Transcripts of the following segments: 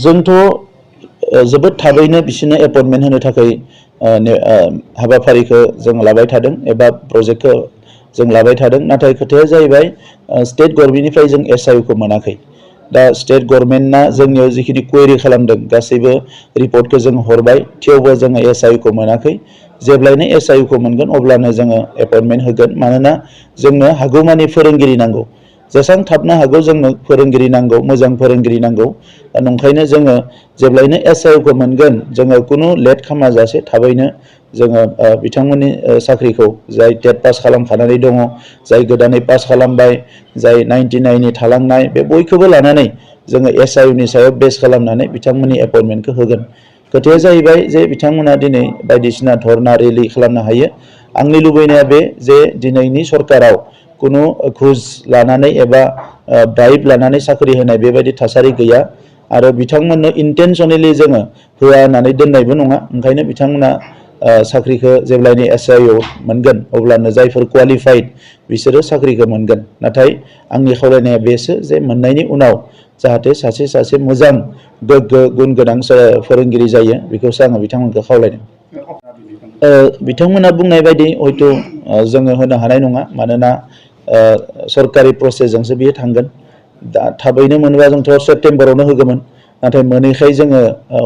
जोंथ' जोबोद थाबैनो बिसोरनो एपइन्टमेन्ट होनो थाखाय हाबाफारिखौ जों लाबाय थादों एबा प्रजेक्टखौ जों लाबाय थादों। नाथाय खोथाया जाहैबाय स्टेट गभर्नमेन्टनिफ्राय जों SIU मोनाखै। दा स्टेट गभर्नमेन्टआ जोंनियाव जिखिनि क्वेरि खालामदों गासैबो रिपर्टखौ जों हरबाय, थेवबो जोङो SIU मोनाखै। जेब्लानो SIU मोनगोन अब्लानो जोङो एपइन्टमेन्ट होगोन। मानोना जोंनो हागौमानि फोरोंगिरि नांगौ। जेसेबां थाबनो हागौ जोंनो फोरोंगिरि नांगौ, मोजां फोरोंगिरि नांगौ। दा नंखायनो जोङो जेब्लायनो SIU मोनगोन जोङो कुनु लेट खालामाजासे थाबैनो जोङो बिथांमोननि साख्रिखौ जाय टेट पास खालामखानानै दङ, जाय गोदानै पास खालामबाय, जाय 99नि थालांनाय, बे बयखौबो लानानै जोङो SIU सायाव बेस खालामनानै बिथांमोननि एपइन्टमेन्टखौ होगोन। खोथाया जाहैबाय जे बिथांमोना दिनै बायदिसिना धरना रेलि खालामनो हायो। आंनि लुबैनाया बे जे दिनैनि सरकाराव कुनु घुस लानानै एबा ब्राइब लानानै साख्रि होनाय बेबायदि थासारि गैया। आरो बिथांमोननो इन्टेनसनेलि जोङो होआ होननानै दोननायबो नङा। ओंखायनो बिथांमोना साख्रिखौ जेब्लायनो SIU मोनगोन अब्लानो जायफोर क्वालिफाइड बिसोरो साख्रिखौ मोनगोन। नाथाय आंनि खावलायनाया बेसो जे मोननायनि उनाव जाहाथे सासे मोजां गोग्गो गुन गोनां फोरोंगिरि जायो, बेखौसो आङो बिथांमोनखौ खावलायदों। बिथांमोना बुंनाय बायदि हयथ' जोङो होनो हानाय नङा। मानोना सरकारि प्रसेसजोंसो बियो थांगोन। दा थाबैनो मोनोबा जोंथ' सेप्तेम्बरावनो होगौमोन। नाथाय मोनैखाय जोङो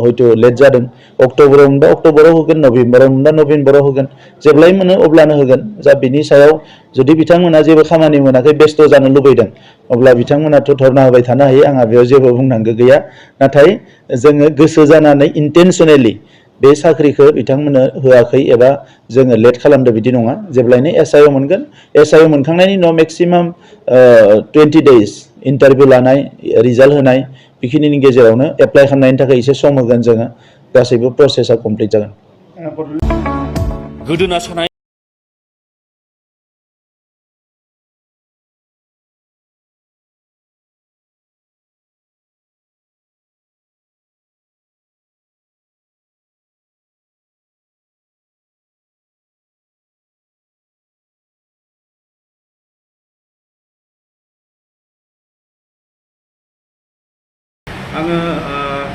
हयथ' लेट जादों। अक्ट'बराव मोनबा अक्ट'बराव होगोन, नभेम्बराव मोनबा नभेम्बराव होगोन। जेब्लाय मोनो अब्लानो होगोन। जा बिनि सायाव जुदि बिथांमोना जेबो खामानि मोनाखै, बेस्थ' जानो लुबैदों, अब्ला बिथांमोनाथ' धरना होबाय थानो हायो। आंहा बेयाव जेबो बुंनांगौ गैया। नाथाय जोङो गोसो जानानै इन्टेनसनेलि बे साख्रिखौ बिथांमोननो होआखै एबा जोङो लेट खालामदों बिदि नङा। जेब्लायनो SIU मोनगोन, SIU मोनखांनायनि उनाव मेक्सिमाम 20 days इन्टारभिउ लानाय, रिजाल्ट होनाय, बेखिनिनि गेजेरावनो एप्लाइ खालामनायनि थाखाय एसे सम होगोन जोङो। गासैबो प्रसेसा कमप्लिट जागोन। गोदोना सानाय आङो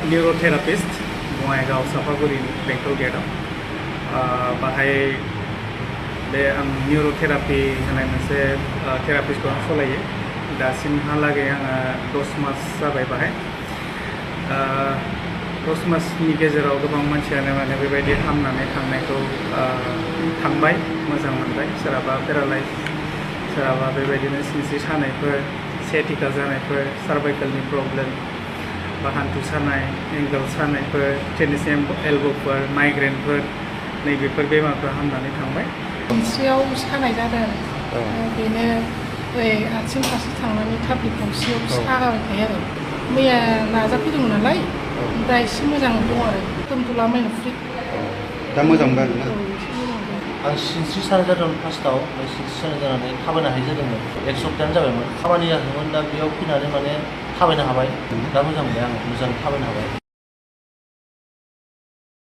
निउर'थेरापिस्ट बङाइगाव सापागुरि बेंटल गेटआव बाहाय बे आं निउर'थेरापि होनाय मोनसे थेरापिस्टखौ आं सालायो। दासिमहालागै आङो 10 मास जाबाय बाहाय। 10 मासनि गेजेराव गोबां मानसियानो माने बेबायदि हामनानै थांनायखौ थांबाय, मोजां मोनबाय। सोरहाबा पेरालाइज, सोरहाबा बेबायदिनो सिनस्रि सानायफोर, सियाटिका जानायफोर, सार्भाइकेलनि प्रब्लेम, बा हान्थु सानाय, एंगल सानायफोर, टेनिस एल्ब'फोर, माइग्रेनफोर, नैबेफोर बेमारफ्रा हामनानै थांबाय। सिनस्रियाव सानाय जादों। बेनो आथिं फारसे थांनानै थाफ्लि गंसेयाव सागाबाय थायो आरो। मैया नाजाफैदोंमोन नालाय, दा एसे मोजां दं आरो। दोनथ'ला मैया फ्रि। दा मोजां मोनबाय आरोना? आं सिनस्रि सानाय जादोंमोन फार्स्टआव। सिनस्रि सानाय जानानै थाबायनो हायि जादोंमोन। 1 सप्तायानो जाबायमोन। खामानि जायाखैमोन। दा बेयाव फैनानै माने थाबायनो हाबाय। दा मोजां मोनबाय आं, मोजां थाबायनो हाबाय।